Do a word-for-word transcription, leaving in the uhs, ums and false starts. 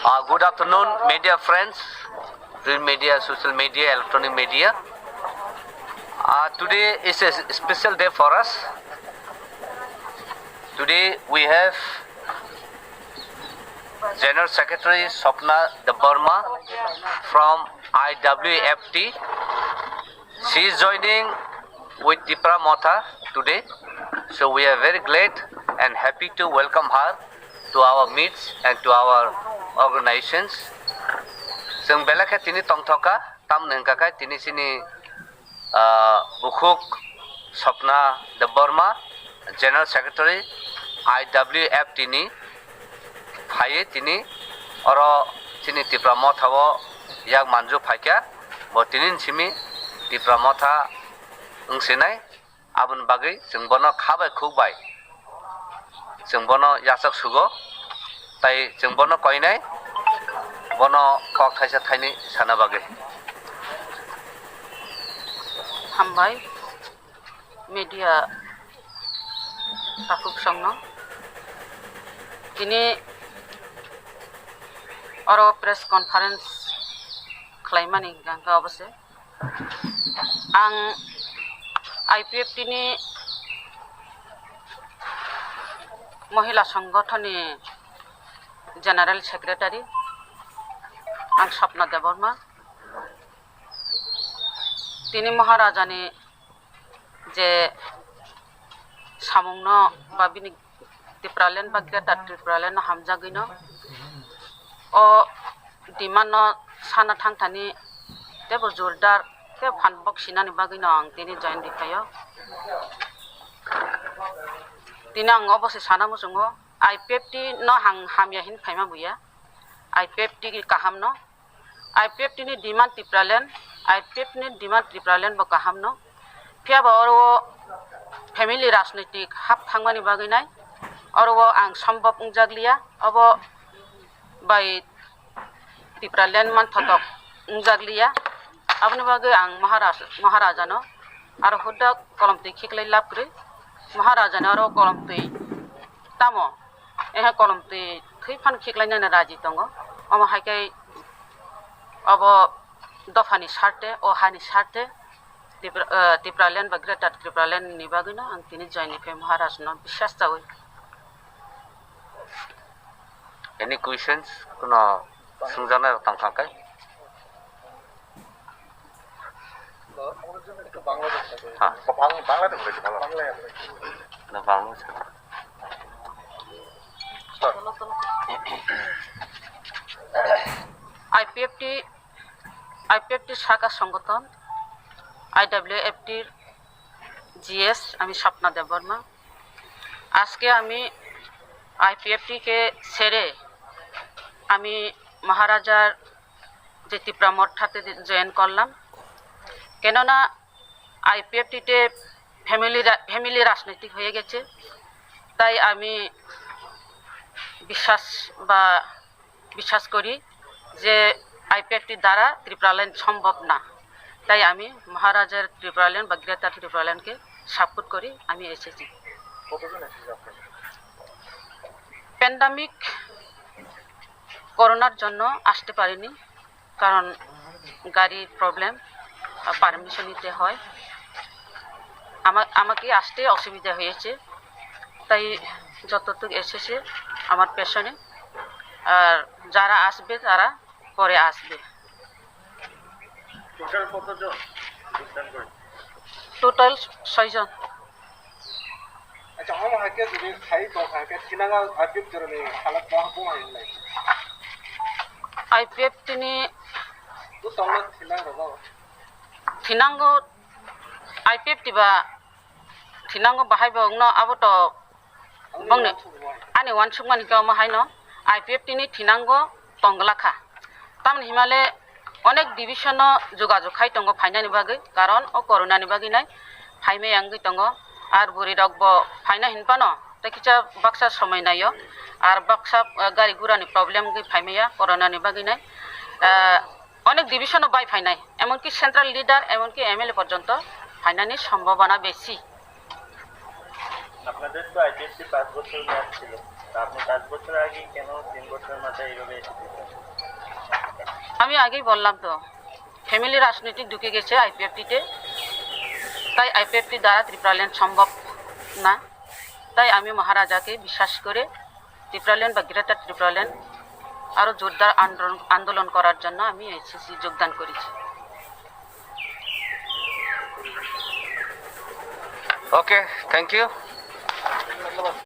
Uh, good afternoon, media friends, print media, social media, electronic media. Uh, today is a special day for us. Today we have General Secretary Swapna Debbarma from I W F T. She is joining with Tipra Motha today. So we are very glad and happy to welcome her to our meets and to our organizations. Chwng belai khe tini tongthoka, tamni hwnkha khe tini chini, ah, bukhuk Swapna Debbarma, General Secretary I W F T ni phaiwi tini oro chini Tipra Motha o yak manju phaikha, bo tini ni simi Tipra Motha wng sinai. Aboni bagwi chwng bono kha bai khuk bai chwng bono yachak sugo, tai chwng bono koinai, bono kok thaisa thainwi sana bagwi. Hambai media takhuk songno tini oro press conference khlaimani hwnkha khe obo se. Ang I P F T ni Mohila Songgothon ni General Secretary, ang Swapna Debbarma. Tini Maharaja ni je samung no ba bini Tipraland ba Greater Tipraland no hamjagwi no o demand no sana thangthani tebo jordar tei phan bok sinani bagwi no ang tini join rikhaio. Tini ang obo se sana muchungo, I P F T no ang hamya hin phaima buya, I P F T kaham no. I P F T ni demand Tipraland, I P F T ni demand Tipraland bo kaham no. Phiya ba oro o family rajnitik hap thangmani bagwi nai, oro o ang sombok wngjak liya, obo bai Tipraland manthotok wngjak liya. Aboni bagwi ang Maharaj, Maharaja no aro hudak kolom twi khiklai lab kwrwi, Maharaja no aro kolom twi tamo Ehe kolom twi thwi phano khiklainani raji tongo. Omo hai khe obo dophani sarte, o hani sarte Tipra-, eh, Tipraland ba Greater Tipraland ni bagwino ang tini join ni phe Maharaj no biswas chawi. Any questions? Kuno sungjaknai rok tongkha khe? Ha. Bang-, Bangla de bole, Bangla. Na, Bangla se. I P F T, I P F T saka songothon, I W F T G S, ami Sapna Debbarma. আজকে আমি আইপিএফটি কে ছেড়ে আমি মহারাজার যে তিপ্রা মঠাতে জয়েন করলাম, কেননা আইপিএফটিতে ফ্যামিলি রা-, ফ্যামিলি রাজনৈতিক হয়ে গেছে, তাই আমি বিশ্বাস বা বিশ্বাস করি যে আইপিএফটি দ্বারা ত্রিপুরাল্যান্ড সম্ভব না, তাই আমি মহারাজার ত্রিপুরাল্যান্ড বা গ্রেটার ত্রিপুরাল্যান্ডকে সাপোর্ট করি, আমি এসেছি। কতজন এসেছে আপনার? প্যান্ডামিক করোনার জন্য আসতে পারিনি, কারণ গাড়ির প্রবলেম, পারমিশন নিতে হয়। আমা-, আমাকে আসতে অসুবিধা হয়েছে, তাই যতটুকু এসেছে আমার পেছনে। আর যারা আসবে, তারা পরে আসবে। টোটাল কতজন যোগদান করেছে? টোটাল ছয়জন। আচ্ছা, omo hai khe jodi khai tong kha khe thinang ang I P F T ni halat bo bo hai lai. I P F T ni bo tong na thinang rogo. Thinango I P F T ba thinango bahai bo wngno abo to bongni ani wansukmani khe omo haino I P F T ni thinango tongla kha. Tamni himale onek division no jogajog khai tongo phainani bagwi, karon o corona ni bagwi nai phaimaya wngwi tongo. Ar bwrwi rok bo phaina hinphano tei kisa baksa somoi naio, ar baksa, ah, gari gura ni problem wngwi phaimaya corona ni bagwi nai, ah, onek division no bai phainai, emonki central leader, emonki M L A porjonto phainani sombhabona besi. আপনাদের তো আইপিএফটি পাঁচ বছর মেয়াদ ছিল, আপনি পাঁচ বছর আগে কেন তিন বছরের মাথায় এইভাবে এসে দিচ্ছেন? আমি আগেই বললাম তো, ফ্যামিলি রাজনীতি ঢুকে গেছে আইপিএফটিতে, তাই আইপিএফটি দ্বারা ত্রিপুরাল্যান্ড সম্ভব না। তাই আমি মহারাজাকে বিশ্বাস করে ত্রিপুরাল্যান্ড বা গ্রেটার ত্রিপুরাল্যান্ড আরও জোরদার আন্দোলন আন্দোলন করার জন্য আমি এসএসসি যোগদান করেছি। Okay, thank you.